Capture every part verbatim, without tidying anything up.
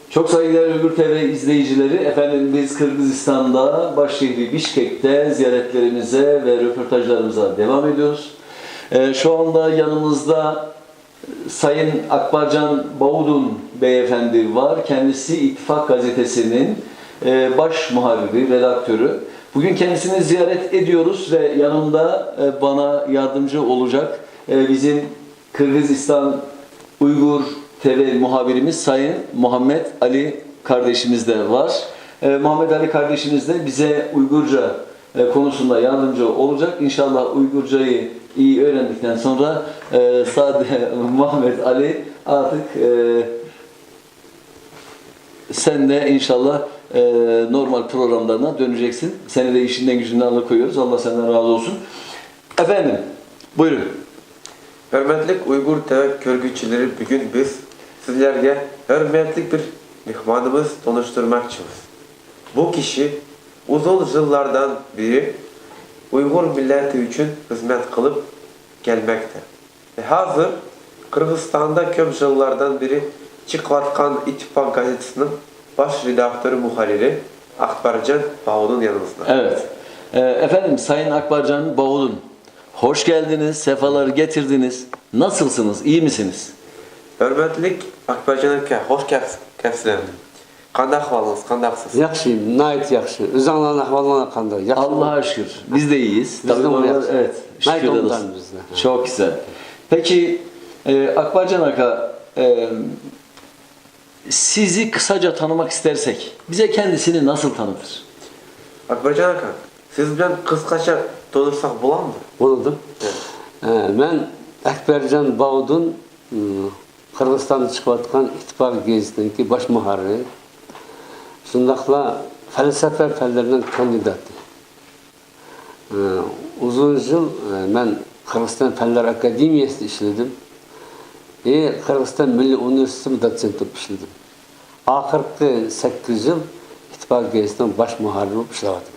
Çok saygıdeğer Uygur T V izleyicileri, efendim biz Kırgızistan'da başşehri Bişkek'te ziyaretlerimize ve röportajlarımıza devam ediyoruz. Ee, şu anda yanımızda Sayın Akbarcan Baudun beyefendi var. Kendisi İttifak Gazetesi'nin e, baş muharriri, redaktörü. Bugün kendisini ziyaret ediyoruz ve yanımda e, bana yardımcı olacak e, bizim Kırgızistan Uygur T V muhabirimiz Sayın Muhammed Ali kardeşimiz de var. E, Muhammed Ali kardeşimiz de bize Uygurca e, konusunda yardımcı olacak. İnşallah Uygurcayı iyi öğrendikten sonra e, Sade Muhammed Ali artık e, sen de inşallah e, normal programlarına döneceksin. Seni de işinden gücünden alıkoyuyoruz. Allah senden razı olsun. Efendim, buyurun. Hörmətlik Uyğur TV kۆrgüçüləri, bu gün biz sizlərə hörmətli bir mehmanımız tanıştırmaqçımız. Bu kişi uzun yıllardan beri Uyğur milləti üçün xidmət qılıb gəlməkdə. Və hazır Qırğızstanda köp yıllardan beri çıqıvatqan İttifaq qəzetesinin baş redaktoru, muharriri Akbarjan Baudun yanımızda. Evet. E, efendim, Sayın Akbarcan Baudun, hoş geldiniz, sefalar getirdiniz. Nasılsınız, iyi misiniz? Hörmətlik Akbarjan aka, xoş gəlmisiniz. Qandaq ahvalınız, qandaqsız? Yaxşı, nəhayət yaxşı. Özünüzün ahvalınız qandaq? Yaxşı. Allah'a şükür. Biz de iyiyiz. Biz de iyiyiz. Evet. Şükür olsun. Çok güzel. Peki e, Akbarcan Aka, e, sizi kısaca tanımak istersek, bize kendisini nasıl tanıtır? Akbarjan aka, siz bilan qısqacha tanışsaq bo'ladimi? Bo'ladi. Ee, Men Akbarjan Baudun, Qırğızstanda çıqıvatqan İttifaq gazetesininkı baş muharriri. Şundaqla fəlsəfə fənlərinin kandidatı. Ee, Uzun yıl e, men Qırğızstan Fənlər Akademiyasında işledim. Ve Qırğızstan Milliy Universiteti dotsenti olub işledim. Axırqı səkkiz yıl İttifaq gazetesininkı baş muharriri olub işləyirəm.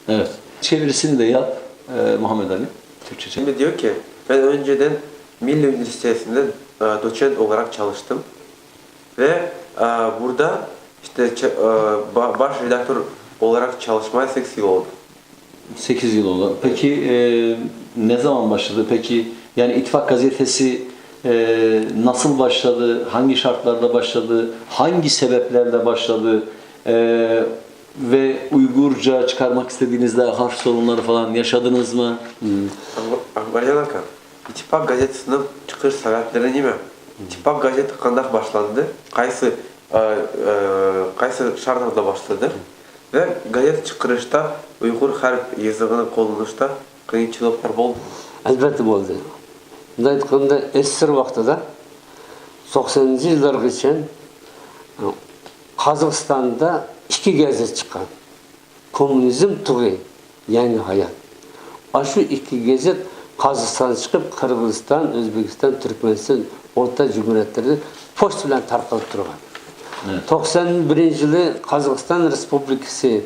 Evet. Çevirisini de yap e, Muhammed Ali. Türkçe çevir. Şimdi diyor ki, ben önceden Milli Üniversitesi'nde e, doçent olarak çalıştım ve e, burada işte ç- e, ba- baş redaktör olarak çalışmaya sekiz yıl oldu. Sekiz yıl oldu. Peki e, ne zaman başladı? Peki yani İttifak gazetesi e, nasıl başladı? Hangi şartlarda başladı? Hangi sebeplerle başladı? E, ve Uygurca çıkarmak istediğinizde harf sorunları falan yaşadınız mı? Akbarjan aka, İttifaq gazetesiniň çykyş sebäpleri näme? İttifaq gazeti kandak başlandy? Kaýsy e, e, kaýsy şartlarda başlady? We gazet çykaryşda uýgur harp ýazygyny gollanylanda kynçylyklar boldumy? Elbetde boldy. Munday aýtganda, S S R wagtynda togsanynjy ýyllargaça Gazagystanda iki gazet çykgan. Kommunizm tugy, ýaňy haýat. Aşu iki gazet Gazagystana çykyp, Gyrgyzystan, Özbegistan, Türkmenistan orta jumhuriýetlerine poçt bilen tarkalyp durgan. Togsan birinji ýyly Gazagystan Respublikasy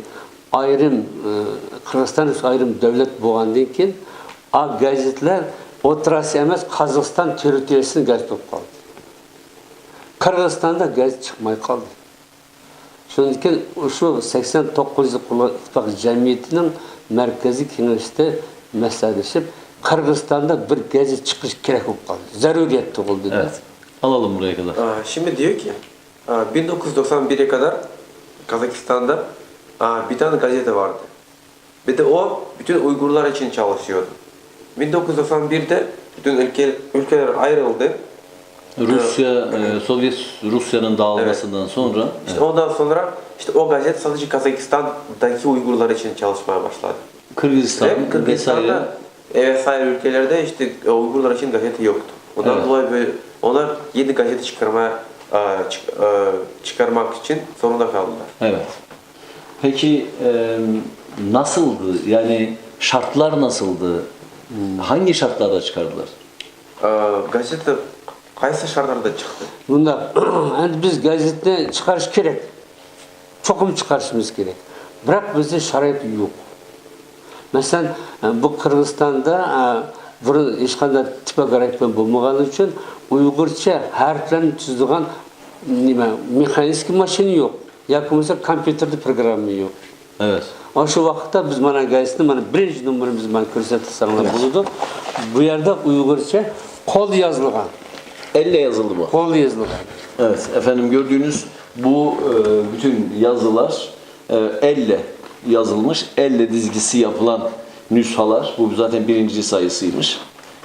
aýrym, e, Gyrgyzystan aýrym döwlet bolgandan keyin, a gazetler otrasy emes, Gazagystan territoriýasynyň gazeti bolup galdy. Gyrgyzystanda gazet çykmay galdy. Şondan keyin şu seksen dokuzuncu yıl kurulgan ittifak cemiyetinin merkezi keňeşde meslehatlaship, Kırgızstanda bir gazet çıkış kerek bolup kaldı. Zaruriyet tuguldy. Evet. Alalım buraya kadar. Aa, şimdi diyor ki, aa, bin dokuz yüz doksan bire kadar Kazakistanda, aa, bir tane gazete vardı. Bir de o bütün Uygurlar için çalışıyordu. Bin dokuz yüz doksan birde bütün ülke, ülkeler ayrıldı. Rusya, e, Sovyet Rusya'nın dağılmasından sonra. İşte ondan sonra işte o gazete sadece Kazakistan'daki Uygurlar için çalışmaya başladı. Kırgızistan Ve Kırgızistan'da vesaire. E, vesaire ülkelerde işte e, Uygurlar için gazete yoktu. Ondan dolayı böyle onlar yeni gazete çıkarmaya e, çık- e, çıkarmak için zorunda kaldılar. Evet. Peki e, nasıldı? Yani şartlar nasıldı? Hangi şartlarda çıkardılar? Ee, gazete qaysi şartlarda çıktı? Bunda endi biz gazetni chiqarish kerak. Cho'qim chiqarishimiz kerak. Biroq bizda sharoit yo'q. Masalan, bu Qirg'izistonda burun hech qanday tipografiya bo'lmagani uchun uyg'urcha harflarni tuzadigan نېمە، مېخانىكىي ماشىنا يوق، ياكى بولمىسا كومپيۇتېردا پروگرامما يوق. Evet. ئاشۇ ۋاقىتتا بىز مانا گېزىتنى مانا بىرىنچى نومۇرىنى بىز مانا كۆرسەتسەڭلار بولىدۇ. بۇ يەردە ئۇيغۇرچە قول يازىلغان. Elle yazıldı bu. قول يازىلغان. Evet efendim, gördüğünüz bu e, bütün yazılar e, elle yazılmış, elle dizgisi yapılan nüshalar. Bu zaten birinci sayısıymış.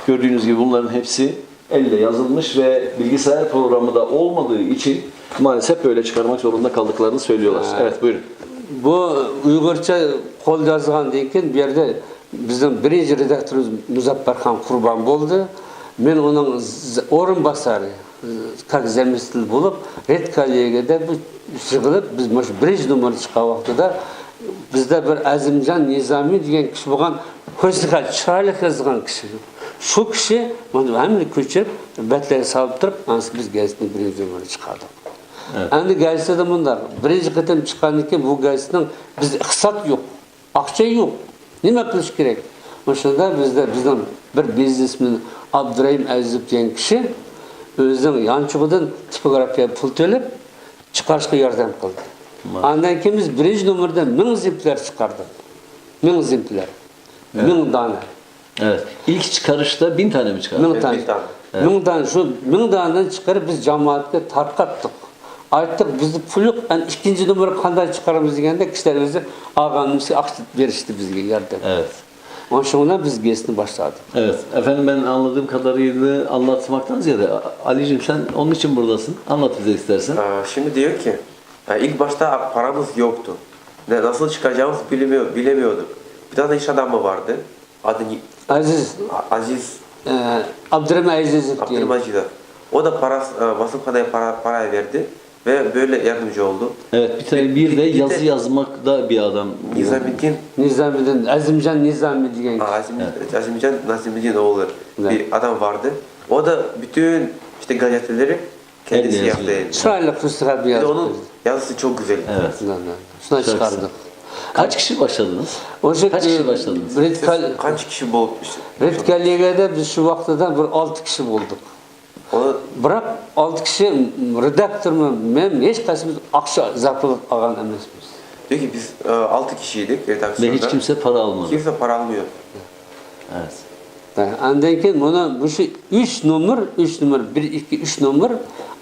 Gördüğünüz gibi bunların hepsi elle yazılmış ve bilgisayar programı da olmadığı için maalesef böyle çıkarmak zorunda kaldıklarını söylüyorlar. Evet, buyurun. بۇ ئۇيغۇرچە قول يازغاندىن كېيىن بۇ يەردە بىزنىڭ بىرىنچى رېداكتورىمىز مۇزەپپەرخان قۇربان بولدى. مەن ئۇنىڭ ئورۇنباسارى، كاك زەمىستىل بولۇپ، رېدكوللېگىيەدە بىز يىغىلىپ، بىز مۇشۇ بىرىنچى نومۇرنى چىققان ۋاقتىدا بىزدە بىر ئەزىمجان نىزامى دېگەن كىشى بولغان، ھۆسنىخەت چىرايلىق يازغان كىشى. شۇ كىشى مانا ھەممىنى كۆچۈرۈپ، بەتلەرگە سالىپ تۇرۇپ، ئانىسى بىز گېزىتنىڭ بىرىنچى نومۇرىنى چىقاردۇق. ئەمدى گېزىتىدە مۇنداق، بىرىنچى قېتىم چىققاندىن كېيىن بۇ گېزىتنىڭ بىز ئىقتىساد يوق. ئاقچا يوق. نېمە قىلىش كېرەك؟ مۇشۇندا بىزدە، بىزنىڭ بىر بىزنېسمېن ئابدۇرېھىم ئەزىزوف دېگەن كىشى ئۆزىنىڭ يانچۇقىدىن تىپوگرافىيەگە پۇل تۆلەپ چىقارىشقا ياردەم قىلدى. ئاندىن كېيىن بىز بىرىنچى نومۇردا مىڭ ئېگزېمپليار چىقاردۇق. مىڭ ئېگزېمپليار. مىڭ دانە. Evet. İlk çıkarışta bin tane mi çıkardı? مىڭ دانە. مىڭ دانە. شۇ مىڭ دانىنى چىقىرىپ بىز جامائەتكە تارقاتتۇق. ئېيتتۇق، بىزدە پۇل يوق، ئەمدى ئىككىنچى نومۇرنى قانداق چىقىرىمىز دېگەندە، كىشىلەر ئۆزى ئالغان نېمىسى ئاقچا بېرىشتى بىزگە ياردەم. Evet. ئاشۇ بىلەن بىز گېزىتنى باشلادۇق. Evet. Efendim, ben anladığım kadarıyla anlatmaktan ziyade, Ali'cim, sen onun için buradasın. Anlat bize istersen. Ee, Şimdi diyor ki, e, ilk başta paramız yoktu. Ne, nasıl çıkacağımızı bilmiyor, bilemiyorduk. Bir tane iş adamı vardı. Adı ni- ئەزىز، A- Aziz ئە، ئابدۇرېھىم ئەزىزوف دېگەن. Abdülmecid. O da para, e, basımxanaya para, para verdi ve böyle yardımcı oldu. Evet, bir tane bir de yazı yazmakta bir adam. Nizamettin, نىزامىدىن، ئەزىمجان نىزامى دېگەن. Aa, Azim, Azimcan Nazimdin oğlu Evet. Bir adam vardı. O da bütün işte gazeteleri kendisi Elle yaptı. yazıyor. چىرايلىق ھۆسنىخەت Bir de يازدى. Onun yazısı çok güzel. Evet. شۇنى چىقاردۇق. Kaç kişi başladınız? O'sha Kaç kişi başladınız? Redkol- Kaç kişi bulup işte? Redkollegiýada biz shu vaqtida bir olti kishi bo'ldik. Onu Biroq olti kishi redaktormi, men hech qaysimiz aqcha zarplat olgan emasmiz. Diyor ki biz e, altı kişiydik redaksiyonda. Ve hiç kimse para almadı. Kimse para almıyor. Evet. Ha, andan keyin buni bu shu uch nomer, uch nomer, bir, ikki, uch nomer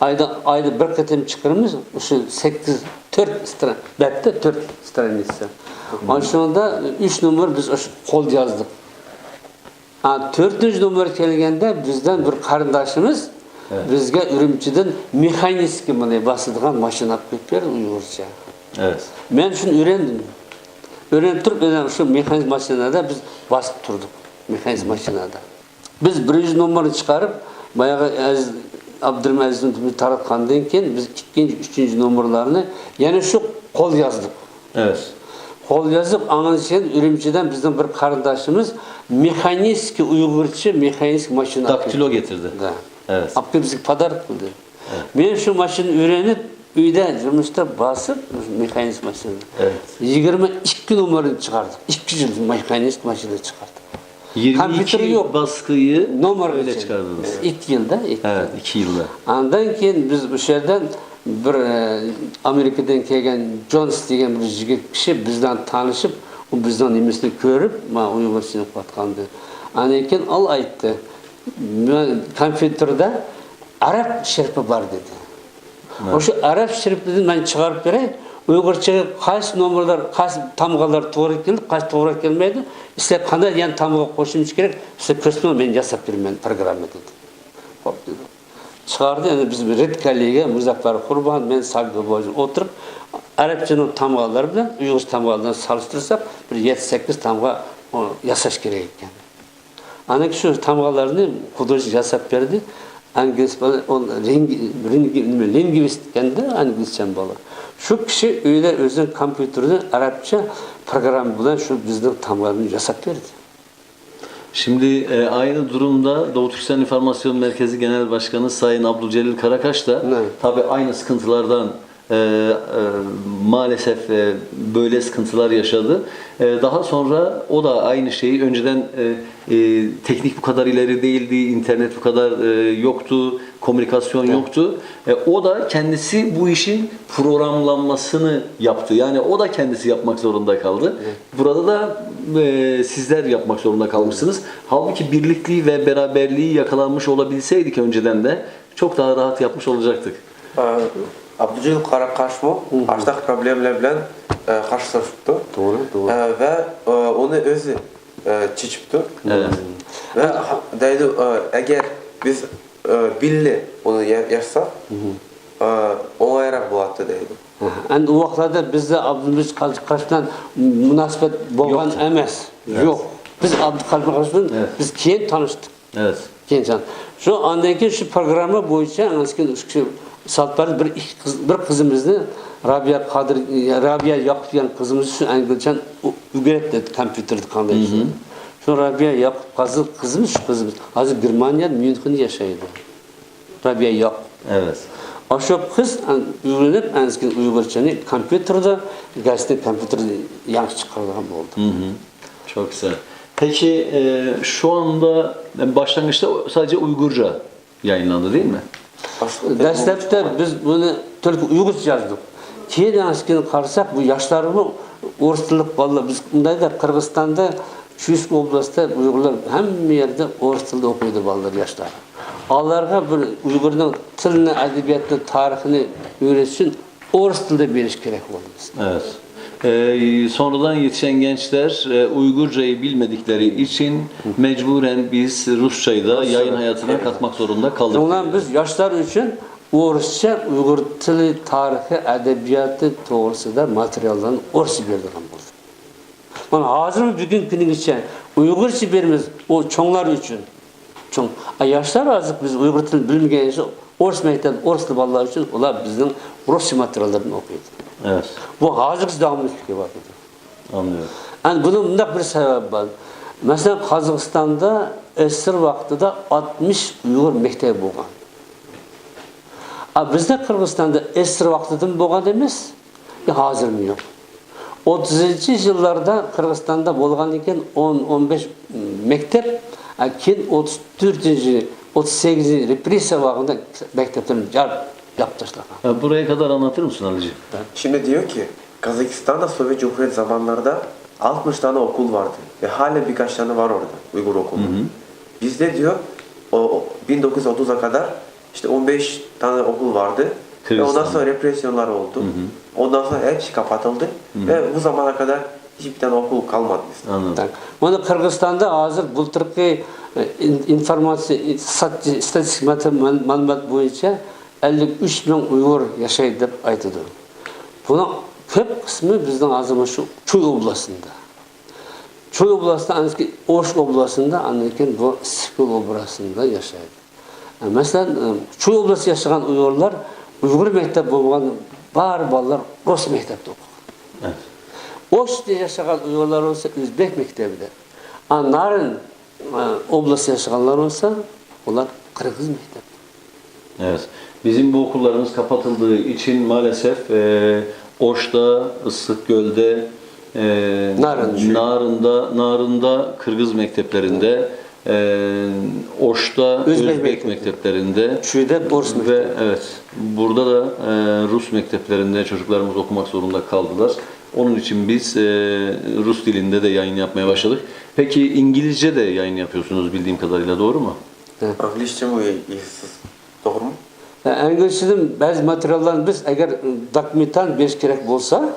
ayda, ayda bir qatim chiqaramiz. Shu sakkiz, to'rt stra-, bitta to'rt страница. Ana shunda uch nomer biz shu qo'l yozdik. Ha, to'rtinchi nomer kelganda bizdan bir qarindoshimiz bizga Urumchidan mexanический buni bosadigan mashina olib kelib berdi uyg'urcha. Evet. Men shuni o'rgandim. O'rganib turib, mana shu mexanik mashinada biz bosib turdik. Mexanik mashinada. Biz birinchi nomerni chiqarib, boyagi Aziz, Abdurahim Azizovni taratgandan keyin biz ikkinchi, uchinchi nomerlarni yana shu qo'l yozdik. Evet. Qo'l yozib, andan keyin Urumchidan bizning bir qarindoshimiz mexanический, uyg'urcha mexanический mashina olib Daktilo getirdi. Да. Evet. Olib kelib bizga подарок qildi. Men shu mashinani o'rganib, uyda yurishda bosib, mexanik mashina. Evet. Yigirma ikki nomerni chiqardik. Ikki yil mexanik mashina chiqardik. Kompyuter yirmi iki yo'q. Baskıyı Nomer öyle uchun. Çıkardınız. Ikki yilda, ikki Evet, yil. iki yılda. Andan keyin biz o'sha yerdan bir e, Amerikadan kelgan Jons degan bir yigit kishi bizdan tanishib, u bizning nemisini ko'rib, mana uyg'urchani o'qiyotgandi. Andan keyin u aytdi, "Men kompyuterda arab sharpi bor", dedi. O'sha arab sharpini men chiqarib beray, uyg'urchaga qaysi nomerlar, qaysi tamg'alar to'g'ri keldi, qaysi to'g'ri kelmaydi, sizlar qanday yana tamg'a qo'shish kerak, sizlar ko'rsatma, men yasab beraman programma, dedi. Xo'p, dedi. Chiqardi, endi biz redkollegiýa, Muzaffar Qurbon, men Sabir Boyji o'tirib, arabchaning tamg'alari bilan uyg'urcha tamg'alarni solishtirsak, bir yetti-sakkiz tamg'a o, yasash kerak ekan. Ana shu tamg'alarni художник yasab berdi. Angliz bilan u ling-, ling-, nima, lingvist ekanda, anglizcha bola. Shu kishi uyda o'zining kompyuterini arabcha programma bilan shu bizning tamg'alarni yasab berdi. Şimdi e, aynı durumda Doğu Türkistan İnformasyon Merkezi Genel Başkanı Sayın Abdülcelil Karakaş da Ne? Tabii aynı sıkıntılardan e, e, maalesef, e, böyle sıkıntılar yaşadı. E, daha sonra o da aynı şeyi önceden, e, e, teknik bu kadar ileri değildi, internet bu kadar, e, yoktu, komünikasyon yoktu. E, o da kendisi bu işin programlanmasını yaptı. Yani o da kendisi yapmak zorunda kaldı. Burada da, e, sizler yapmak zorunda kalmışsınız. Halbuki birlikliği ve beraberliği yakalanmış olabilseydik önceden de çok daha rahat yapmış olacaktık. Aa, Abdülcelil Karakaşmı aştaq problemler bilen, e, karşılaşıptı. Doğru, doğru. E, ve, e, onu özü, e, çeçipti. Evet. Ve ha-, deydi, e, eger biz, e, billi onu ya-, yapsak, e, olayrak bolattı deydi. Endi o vaqıtlarda bizde Abdülcelil Karakaş bilen münasebet bolğan emes. Yoq. Biz Abdülcelil Karakaş bilen biz keyin tanıştık. Evet. Keyin tan-, şu andan keyin şu programma boyunca, andan keyin şu saat bir, bir, iki kız, bir kızımızı, Rabia Kadir, Rabia Yakup degen kızımızı şu Engilçen ögretti kompyuterde qanday işler. Şu Rabia Yakup kızı, kızımız, şu kızımız. Hazır Germaniya, Münhende yaşaydı. Rabia Yakup. Evet. Aşo kız, an-, ögrenip, andan keyin Uygurçanı kompyuterde, gazetini kompyuterde yanlış çıkarılan oldu. Çok güzel. Peki, e, şu anda, yani başlangıçta sadece Uygurca yayınlandı, değil mi? Dastlapda biz buni только uyg'urcha yozdik. Keyin, keyin qarasak, bu yoshlarmi, o'ris tilli bolalar, biz bunday-da, Qirg'izistonda, Chust oblastda uyg'urlar hamma yerda o'ris tilida o'qiydi bolalar, yoshlar. Olarga bir uyg'urning tilini, adabiyotini, tarixini o'rgatish uchun o'ris tilida berish kerak bo'ldi bizga. Evet. Ee, sonradan yetişen gençler, e, Uygurcayı bilmedikleri için mecburen biz Rusçayı da yayın hayatına katmak zorunda kaldık. So'ngra biz yoshlar uchun o'rischa Uyg'ur tili, tarixi, adabiyoti to'g'risida materiallarni o'rischa beradigan bo'ldik. Mana hozirmi bugungi kunigacha Uyg'urcha beramiz, u cho'nglar uchun. Cho'ng, a, yoshlar hozir biz Uyg'ur tilini bilmagan esa, o'ris maktab, o'ris tilli bolalar uchun ular bizning ruscha materiallardan o'qiydi. Evet. Bu hozirgacha davomlashib kelyapti. Anlıyorum. Endi buni mundaq bir sababi bor. Masalan, Qozog'istonda S S R vaqtida oltmish Uyg'ur maktabi bo'lgan. A, bizda Qirg'izistonda S S R vaqtidan bo'lgan emas, e, hozirmi yo'q. O'ttizinchi yillarda Qirg'izistonda bo'lgan ekan o'n, o'n besh maktab, a, keyin o'ttiz to'rtinchi, o'ttiz sakkizinchi repressiya vaqtida maktablarni yopib, yopib tashlagan. Ha, buraya kadar anlatır mısın Ali'ciğim? Şimdi diyor ki, Kazakistan'da Sovyet Cumhuriyeti zamanlarda altmış tane okul vardı ve hala birkaç tane var orada, Uygur okulu. Hı hı. Bizde diyor, o, o bin dokuz yüz otuza kadar işte on beş tane okul vardı ve ondan sonra repressiyalar oldu. Hı hı. Ondan sonra hepsi kapatıldı ve bu zamana kadar hiçbir tane okul kalmadı bizde. Anladım. Так. Mana Qirg'izistonda hozir bultirqi, e, in-, informatsiya, stat-, statistik ma'lum-, ma'lumot bo'yicha ellik uch ming uyg'ur yashaydi deb aytadi. Buning ko'p qismi bizning hozir mana shu Chuy oblastida. Chuy oblastida, aniki Osh oblastida, aniki bu Sipil oblastida yashaydi. E, masalan, e, Chuy oblastida yashagan uyg'urlar uyg'ur maktab bo'lgan bar bolalar rus maktabda o'qigan. Evet. Oshda yashagan uyg'urlar bo'lsa o'zbek maktabida. A, Narin, e, oblastda yashaganlar bo'lsa ular qirg'iz maktabida. Evet. Bizim bu okullarımız kapatıldığı için maalesef, e, Oş'ta, Issık Göl'de, e, Narın. Narın'da, Narın'da Kırgız mekteplerinde, e, Oş'ta Özbek Özbek mektepleri. Mekteplerinde Chuyda Rus ve, mektebi. Evet, burada da, e, Rus mekteplerinde çocuklarımız okumak zorunda kaldılar. Onun için biz, e, Rus dilinde de yayın yapmaya başladık. Peki İngilizce de yayın yapıyorsunuz bildiğim kadarıyla, doğru mu? Anglizce mi, siz? Doğru mu? Anglizceden bazı materiallarını biz, eğer dokumentan beriş gerek olsa,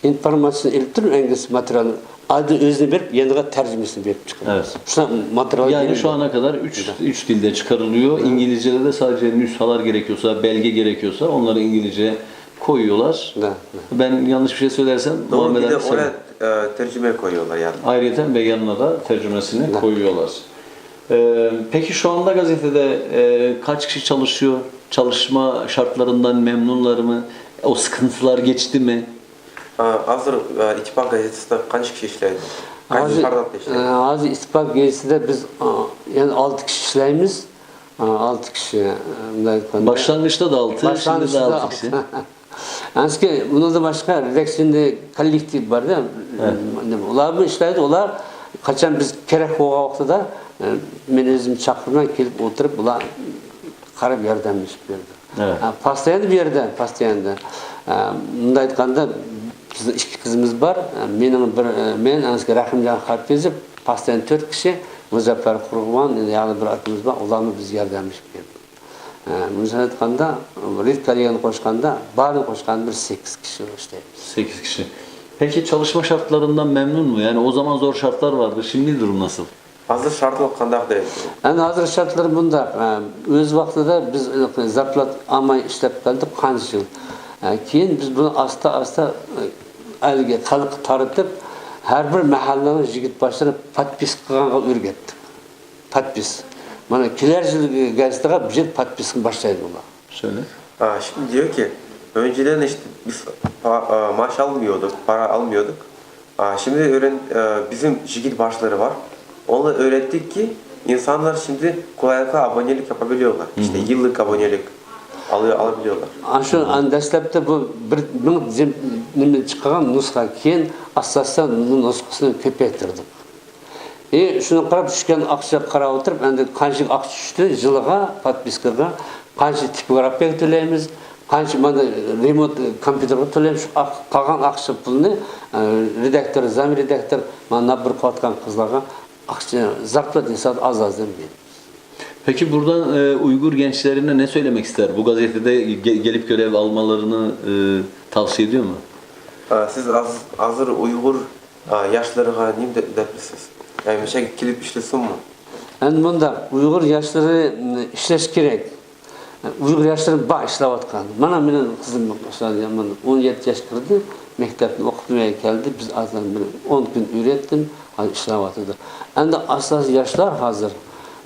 informasyonu elip turup İngiliz materialını, adı özünü verip, yanına tercümesini verip çıkıyoruz. Evet. Şu an material Yani geliyor. Şu ana kadar üç, Evet. üç dilde çıkarılıyor. Hı. İngilizce'de de sadece nüshalar gerekiyorsa, belge gerekiyorsa onları İngilizce koyuyorlar. Evet, evet. Ben yanlış bir şey söylersem Doğru, Muhammed bir de abi söyle. Oraya, e, tercüme koyuyorlar yani. Ayrıyeten ve yanına da tercümesini Evet. koyuyorlar. Ee, peki şu anda gazetede, e, kaç kişi çalışıyor? Çalışma şartlarından memnunlar mı? O sıkıntılar geçti mi? Aa, hazır, e, İttifak gazetesinde kaç kişi işleydi? Kaç Hozir, işleydi? E, hozir Ittifoq gazetasida biz, e, yana olti kishi ishlaymiz. E, olti kishi, e, bunday aytganda. Başlangıçta da altı, şimdi de Başlangıçta altı da kişi. Olti. ئەنسىكى، ئۇنىڭدىن باشقا رېداكسىيىنىڭ كوللېكتىۋى بار-دە. ئۇلارمۇ ئىشلەيدۇ. ئۇلار قاچان بىز كېرەك بولغان ۋاقتىدا، ئە، مېنى ئۆزۈم چاقىرىمەن، كېلىپ ئولتۇرۇپ، بۇلار قاراپ ياردەملىشىپ بېرىدۇ. ئە، پاستاياندا بۇ يەردە، پاستاياندا. ئە، مۇنداق ئېيتقاندا، بىزنىڭ ئىككى قىزىمىز بار. ئە، مېنىڭ بىر، ئە، مەن، ئەنسىكى رەھىمجان خەت يېزىپ، پاستاياندا تۆت كىشى، مۇزەپپەر قۇرغۇمان، يەنە بىر ئاكىمىز بار، ئۇلارمۇ بىزگە ياردەملىشىپ بېرىدۇ. ئە، مۇنداق ئېيتقاندا، رېد كاريېرنى قوشقاندا، بارىنى قوشقاندا بىز سەككىز كىشى ئىشلەيمىز. Sekiz kişi. Peki çalışma şartlarından memnun mu? Yani o zaman zor şartlar vardı. Şimdi durum nasıl? ھازىر شارتلار قانداق دەيدۇ؟ ئەمدى ھازىر شارتلار مۇنداق، ئە، ئۆز ۋاقتىدا بىز زارپلات ئالماي ئىشلەپ كەلدۇق قانچە يىل. ئە، كېيىن بىز بۇنى ئاستا-ئاستا، ئە، ئەلگە، خەلققە تارىتىپ، ھەر بىر مەھەللىنىڭ يىگىت باشلىرى پاتپىس قىلغانغا ئۆرگەتتۇق. پاتپىس. مانا كېلەر يىل گېزىتىگە بىر يىل پاتپىسنى باشلايدۇ ئۇلار. Söyle. Aa, şimdi diyor ki, önceden işte biz pa- e, maaş almıyorduk, para almıyorduk. Aa, şimdi öğren, e, bizim jigit başları var. Onu öğrettik ki insanlar şimdi kolaylıkla abonelik yapabiliyorlar. İşte yıllık abonelik alıyor, alabiliyorlar. Ana shu, ana dastlabda bu bir ming zim- nima chiqqan nusxa, keyin asta-asta nusxasini ko'paytirdik. ئى، شۇنى قاراپ، چۈشكەن ئاقچىغا قاراپ ئولتۇرۇپ، ئەمدى قانچە ئاقچا چۈشتى يىلىغا، پاتپىسكىغا، قانچە تىپوگرافىيەگە تۆلەيمىز، قانچە مانا رېمونت كومپيۇتېرغا تۆلەيمىز، شۇ ئاق-، قالغان ئاقچا پۇلنى، ئە، رېداكتور، زام رېداكتور، مانا ناببۇر قىلىۋاتقان قىزلارغا ئاقچا، زارپلات ھېسابىدا ئاز-ئازدىن بېرىمىز. Peki burada, e, Uygur gençlerine ne söylemek ister? Bu gazetede ge- gelip görev almalarını, e, tavsiye ediyor mu? Aa, siz az- hazır Uygur Aa, ياشلارغا نېمە دەپ، دەپسىز؟ يەنى مۇشۇ يەرگە كېلىپ ئىشلىسۇنمۇ؟ ئەمدى مۇنداق، ئۇيغۇر ياشلىرى، م، ئىشلەش كېرەك. ئۇيغۇر ياشلىرى بار ئىشلەۋاتقان. مانا مېنىڭ قىزىم مۇشۇ يەردە، مانا ئون يەتتە ياشقا كىردى، مەكتەپنى ئوقۇپ كەلدى، بىز ئازدىن بىر ئون كۈن ئۆگەتتىم، ھازىر ئىشلەۋاتىدۇ. ئەمدى ئاساسىي ياشلار ھازىر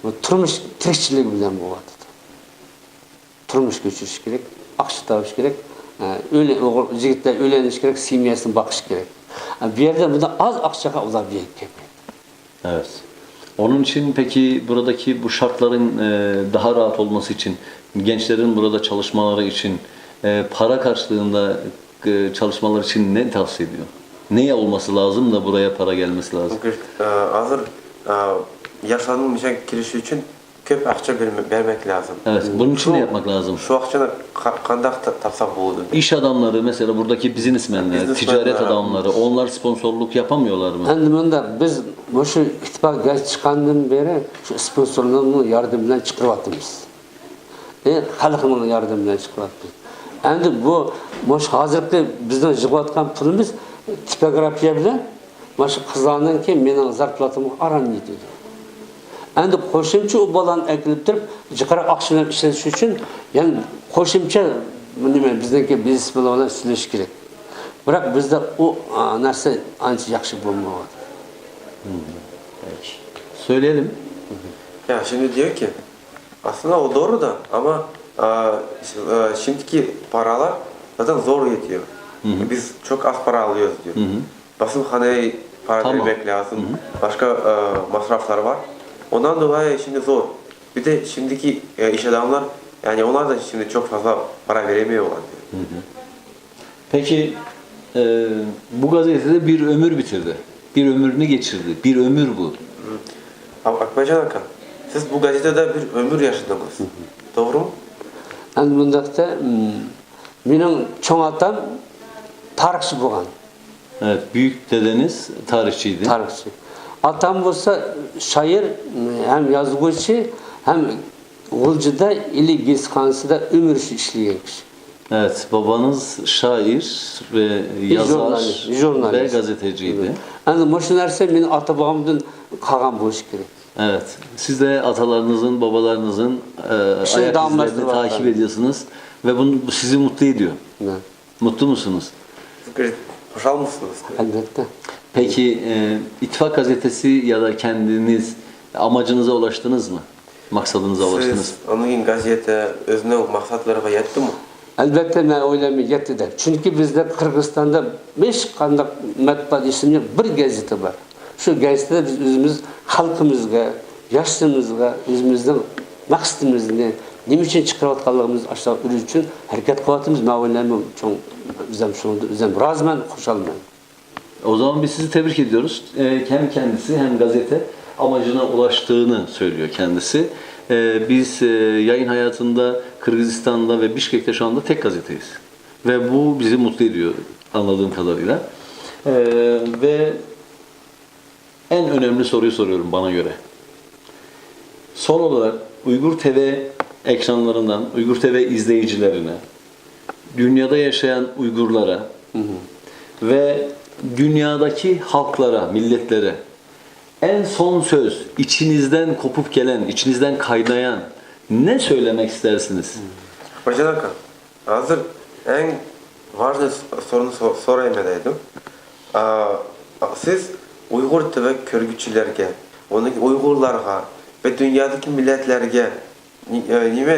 بۇ تۇرمۇش تىرىكچىلىكى بىلەن بولۇۋاتىدۇ. تۇرمۇش كۆچۈرۈش كېرەك، ئاقچا تاپىش كېرەك، ئە، ئۆيلە-، ئوغۇل-، يىگىتلەر ئۆيلىنىش كېرەك، سېميەسىنى باقىش كېرەك. ئە، بۇ يەردە بۇنداق ئاز ئاقچىغا ئۇلار بۇ يەرگە كەلمەيدۇ. Evet. Onun için peki buradaki bu şartların, e, daha rahat olması için, gençlerin burada çalışmaları için, e, para karşılığında, e, çalışmaları için ne tavsiye ediyor? Ne olması lazım da buraya para gelmesi lazım? Çünkü, e, hazır, e, yaşlarının işe girişi için Ko'p aqcha berme- bermek lazım. Evet, bunun için ne yapmak lazım? Şu akçanı ka- qandaq ta- tapsaq boladı? İş adamları, mesela buradaki biznesmenler, ticaret adamları, onlar sponsorluk yapamıyorlar mı? Endi mında biz bu şu ittifak gazeti çıkandan beri şu sponsorlarning yordami bilan chiqaryapmiz. E, xalqning yordami bilan chiqaryapmiz. Endi bu mush hozirgi bizning yig'ayotgan pulimiz tipografiya bilan Mana shu qizlarningki mening zarplatamga aram yetadi. Endi qo'shimcha u bolani akilib turib, jiqara aqsha bilan ishlatish uchun yana qo'shimcha nima, bizningki biznes bilan so'zlash kerak. Biroq bizda u, a, narsa ancha yaxshi bo'lmayapti. Peki. Söyleyelim. Ya şimdi diyor ki, aslında o doğru da ama, a, ş- a, şimdiki paralar zaten zor yetiyor. Biz çok az para alıyoruz diyor. Basımhaneye para vermek lazım. Başka, e, masraflar var. Ondan dolayı şimdi zor. Bir de şimdiki, e, iş adamlar, yani onlar da şimdi çok fazla para veremiyorlar diyor. Peki, e, bu gazetede bir ömür bitirdi. Bir ömrünü geçirdi. Bir ömür bu. Ak- Akbacan Hakan, siz bu gazetede bir ömür yaşadınız. Doğru mu? Endi bundaqda, mm, mening cho'ng otam tarixchi bo'lgan. Evet, büyük dedeniz tarihçiydi. Tarixchi. Otam bo'lsa shoir, hem yozuvchi, hem G'uljida Ili gazitxonasida umr bo'yi ishlagan kishi. Evet, babanız şair ve yazar ve gazeteciydi. Endi mana shu narsa meni ota-bobomdan qolgan bo'lishi kerak. Evet, siz de atalarınızın, babalarınızın, e, ayak izlerini takip ediyorsunuz ve bunu, bu sizi mutlu ediyor. Mutlu musunuz? Fikir, hoşal mısınız? Elbette. Peki, e, İttifak gazetesi ya da kendiniz amacınıza ulaştınız mı? Maksadınıza ulaştınız mı? Siz, onun için gazete özünün maksatlarına yetti mi? Elbette, men o'ylayman, yetti deb. Chunki bizda Qirg'izistonda hech qanday matbuot ismi yo'q, bir gazeta bor. Shu gazetada biz o'zimiz xalqimizga, yoshimizga o'zimizning maqsadimizni, نېمە ئۈچۈن چىقىرىۋاتقانلىقىمىز، ئاشۇنداق ئۈرۈش ئۈچۈن ھەرىكەت قىلىۋاتىمىز. مەن ئويلايمەن، چوڭ، ئۆزۈم شۇنىڭدا ئۆزۈم رازىمەن، خۇشالمەن. O zaman biz sizi tebrik ediyoruz. E, hem kendisi hem gazete amacına ulaştığını söylüyor kendisi. E, biz e, yayın hayatında Kırgızistan'da ve Bişkek'te şu anda tek gazeteyiz. Ve bu bizi mutlu ediyor anladığım kadarıyla. E, ve en önemli soruyu soruyorum bana göre. Son olarak Uygur T V ekranlarından Uygur T V izleyicilerine, dünyada yaşayan Uygurlara ve dünyadaki halklara, milletlere en son söz, içinizden kopup gelen, içinizden kaynayan ne söylemek istersiniz? Hocalar, hozir eng важный so'rini so'rayman deydim. Siz Uyg'ur T V ko'rguvchilarga, undan keyin Uyg'urlarga va dunyodagi millatlarga nima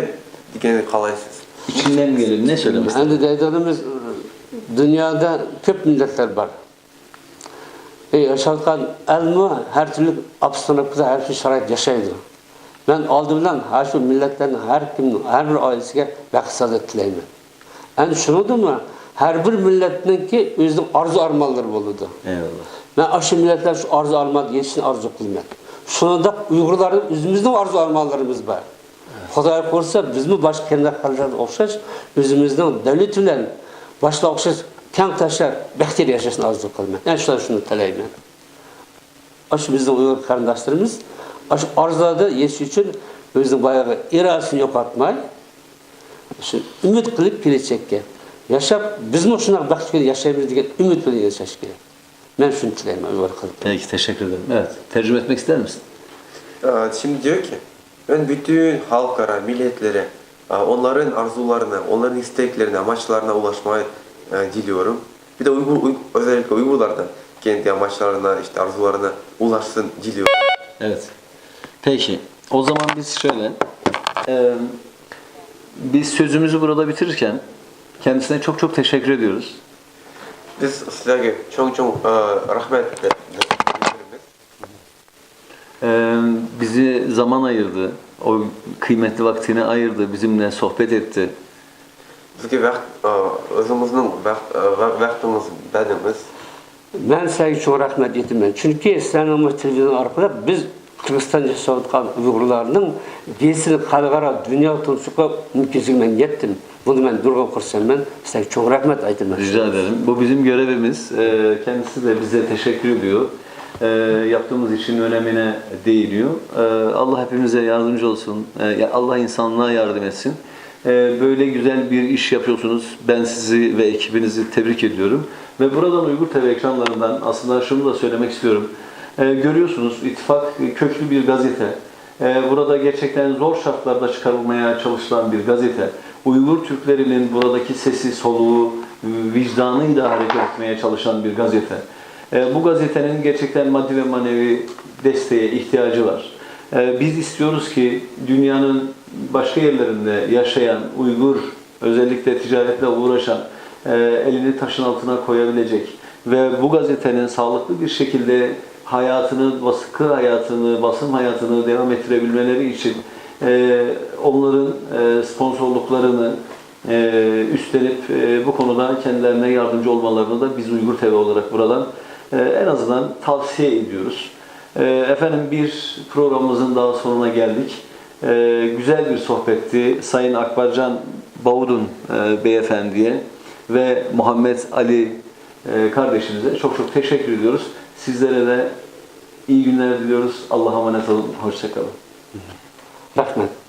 deganni xohlaysiz? İçinden gelip ne söylemek istersiniz? Endi deydiganimiz, dunyoda ko'p millatlar bor. Yashayotgan elmi har turli obstanovkada, har xil sharoit yashaydi. Men oldi bilan har shu millatlarning har kimning, har bir oilasiga baxt saodat tilayman. Endi shuningdimi, har bir millatningki o'zining orzu armonlari bo'ladi. Eyvallah. Men shu millatlar shu orzu armonga yetishishini orzu qilaman. Shuningdek uyg'urlarning o'zimizning orzu armonlarimiz bor. Xudoy xohlasa, bizmi boshqa qarindosh xalqlarga o'xshash o'zimizning davlat bilan boshqa o'xshash teng tashar baxtiyor yashashni orzu qilaman. Men shular shuni tilayman. Shu bizning uyg'ur qarindoshlarimiz shu orzularga yetish uchun o'zining boyagi irodasini yo'qotmay, shu umid qilib kelajakka yashab, bizmi shunday baxtli kun yashaymiz degan umid bilan yashash kerak. Men shuni tilayman uyg'ur xalqiga. Peki, teşekkür ederim. Evet, tercüme etmek ister misin? Şimdi diyor ki, ben bütün halklara, milletlere, onların arzularına, onların isteklerine, amaçlarına ulaşmayı diliyorum. Bir de Uygur, Uy- özellikle Uygurlardan kendi amaçlarına, işte arzularına ulaşsın diliyorum. Evet. Peki. O zaman biz şöyle, e, biz sözümüzü burada bitirirken kendisine çok çok teşekkür ediyoruz. Biz sizlerge çoğun çoğun e, rahmet ve E, bizi zaman ayırdı, o kıymetli vaktini ayırdı, bizimle sohbet etti. Bizge vaqt, e, o'zimizning vaqt, e, va- vaqtimiz berdigiz. Men sizlarga chuqur rahmat aytaman, chunki sizlarning bu televizion orqali biz Qirg'izistonda yashayotgan uyg'urlarning gazetini xalqaro dunyo tunushiga mumkinchilik men yetdim. Buni men nurg'un xursandman. Sizlarga chuqur rahmat aytaman. Rica ederim. Bu bizim görevimiz. E, kendisi de bize teşekkür ediyor. E, yaptığımız işin önemine değiniyor. E, Allah hepimize yardımcı olsun. E, ya Allah insanlığa yardım etsin. E, böyle güzel bir iş yapıyorsunuz. Ben sizi ve ekibinizi tebrik ediyorum. Ve buradan Uygur T V ekranlarından aslında şunu da söylemek istiyorum. E, görüyorsunuz, İttifak köklü bir gazete. E, burada gerçekten zor şartlarda çıkarılmaya çalışılan bir gazete. Uygur Türklerinin buradaki sesi, soluğu, vicdanıyla hareket etmeye çalışan bir gazete. E, bu gazetenin gerçekten maddi ve manevi desteğe ihtiyacı var. E, biz istiyoruz ki dünyanın başka yerlerinde yaşayan Uygur, özellikle ticaretle uğraşan, e, elini taşın altına koyabilecek ve bu gazetenin sağlıklı bir şekilde hayatını, baskı hayatını, basım hayatını devam ettirebilmeleri için e, onların e, sponsorluklarını e, üstlenip e, bu konuda kendilerine yardımcı olmalarını da biz Uygur T V olarak buradan e, en azından tavsiye ediyoruz. E, efendim, bir programımızın daha sonuna geldik. E, güzel bir sohbetti. Sayın Akbarcan Bavudun e, beyefendiye ve Muhammed Ali e, kardeşimize çok çok teşekkür ediyoruz. Sizlere de iyi günler diliyoruz. Allah'a emanet olun. Hoşçakalın. Rahmat.